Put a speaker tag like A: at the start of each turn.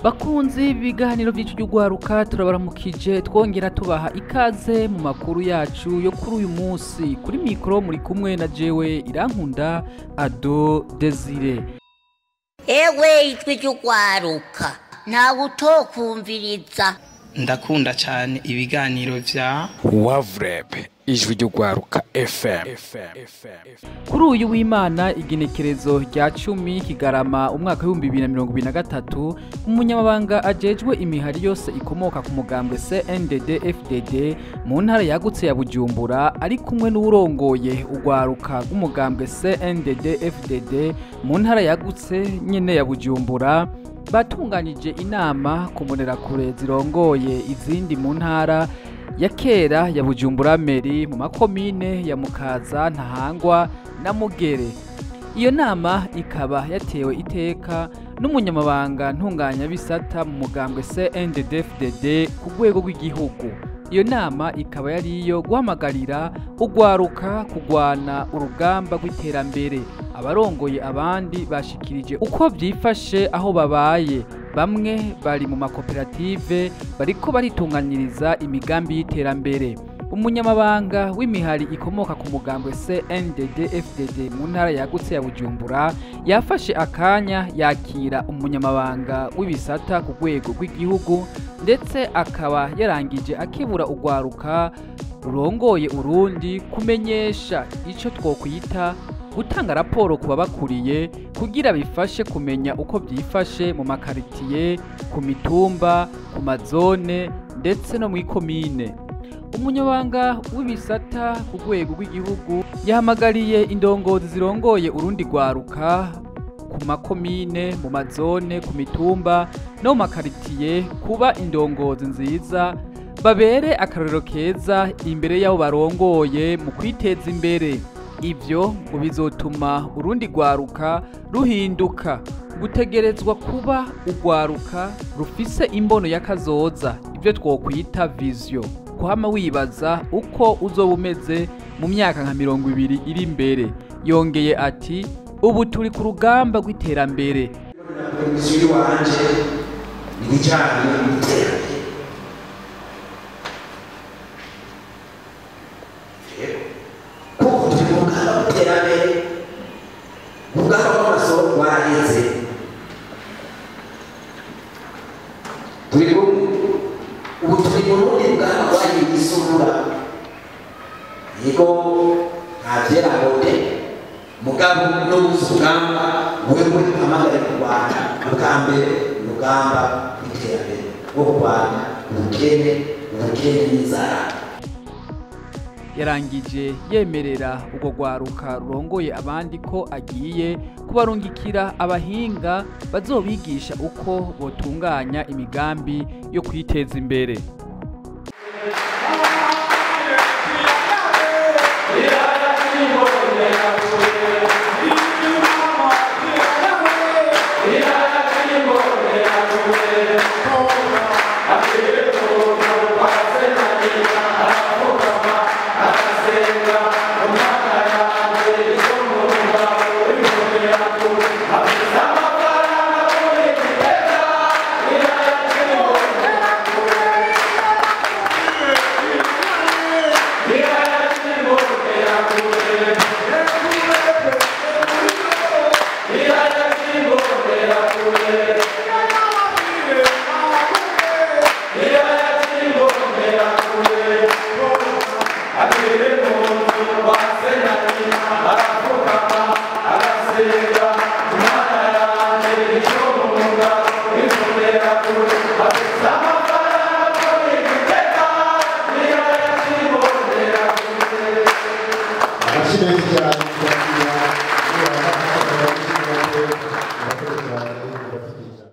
A: Bakunzi b'ibiganiro by'Ijwi ry'Urwaruka, turabaramukije twongera tubaha ikaze mu makuru yacu yo kuri uyu munsi. Kuri mikoro muri kumwe na jewe Irankunda Ado Desire.
B: Ewe Ijwi ry'Urwaruka, ntawe utokumviriza.
C: Ndakunda cyane ibiganiro vya
D: Wavureb, Ijwi ry'Urwaruka FM.
A: Kuri uyu w'Imana, igenekerezo rya 10 Kigarama umwaka w'2023, umunyamabanga ajejwe imihari yose ikomoka ku mugambwe CNDD FDD mu ntara yagutse ya Bujumbura, ari kumwe n'uwurongoye urwaruka rw'umugambwe CNDD FDD mu ntara yagutse nyene ya Bujumbura, batunganije inama ku mbonerakure zirongoye izindi mu ntara ya kera ya Bujumbura Mairie, mu makomine ya Mukaza, Ntahangwa na Mugere. Iyo nama ikaba yatewe iteka n'umunyamabanga ntunganyabisata mu mugambwe CNDD-FDD ku rwego rw'igihugu. Iyo nama ikaba yari iyo guhamagarira urwaruka kurwana urugamba rw'iterambere. Abarongoye abandi bashikirije uko vyifashe aho babaye. Bamwe bari mu makoperative bariko baritunganyiriza imigambi y'iterambere. Umunyamabanga w'imihari ikomoka ku mugambwe CNDD FDD mu ntara yagutse ya Bujumbura yafashe akanya yakira umunyamabanga w'ibisata ku rwego rw'igihugu, ndetse akaba yarangije akebura urwaruka rurongoye urundi kumenyesha ico twokwita gutanga raporo ku babakuriye, kugira bifashe kumenya uko byifashe mu makaritiye, ku mitumba, ku mazone ndetse no mw'ikomine. Umunyabanga w'ibisata ku rwego rw'igihugu yahamagariye indongozi zirongoye urundi rwaruka ku makomine, mu mazone, ku mitumba no mu makaritiye kuba indongozi nziza, babere akarorero keza imbere y'abo barongoye mu kwiteza imbere. Ivyo ngo bizotuma urundi rwaruka ruhinduka. Gutegerezwa kuba urwaruka rufise imbono y'akazoza, ivyo twokwita vision, kwama wibaza uko uzoba umeze mu myaka nka 20 iri imbere. Yongeye ati: "Ubu turi ku rugamba rw'iterambere."
E: Komisiyo wanje ibijyanye n'iterambere, kuko turi mu rugamba rw'iterambere, urugamba rw'amaraso rwaraheze. Turi kumwe, ubu turi mu rundi rugamba rwahiye isura. Yego, nta byera ngo mugabo n'ubuze urugamba wewe uhamagare kurwana. Ubwa mbere, urugamba rw'iterambere rwo kurwanya ubukene, ubukene n'inzara.
A: Yarangije yemerera urwo rwaruka rurongoye abandi ko agiye kubarungikira abahinga bazobigisha uko botunganya imigambi yo kwiteza imbere.
F: Amashyi menshi cyane.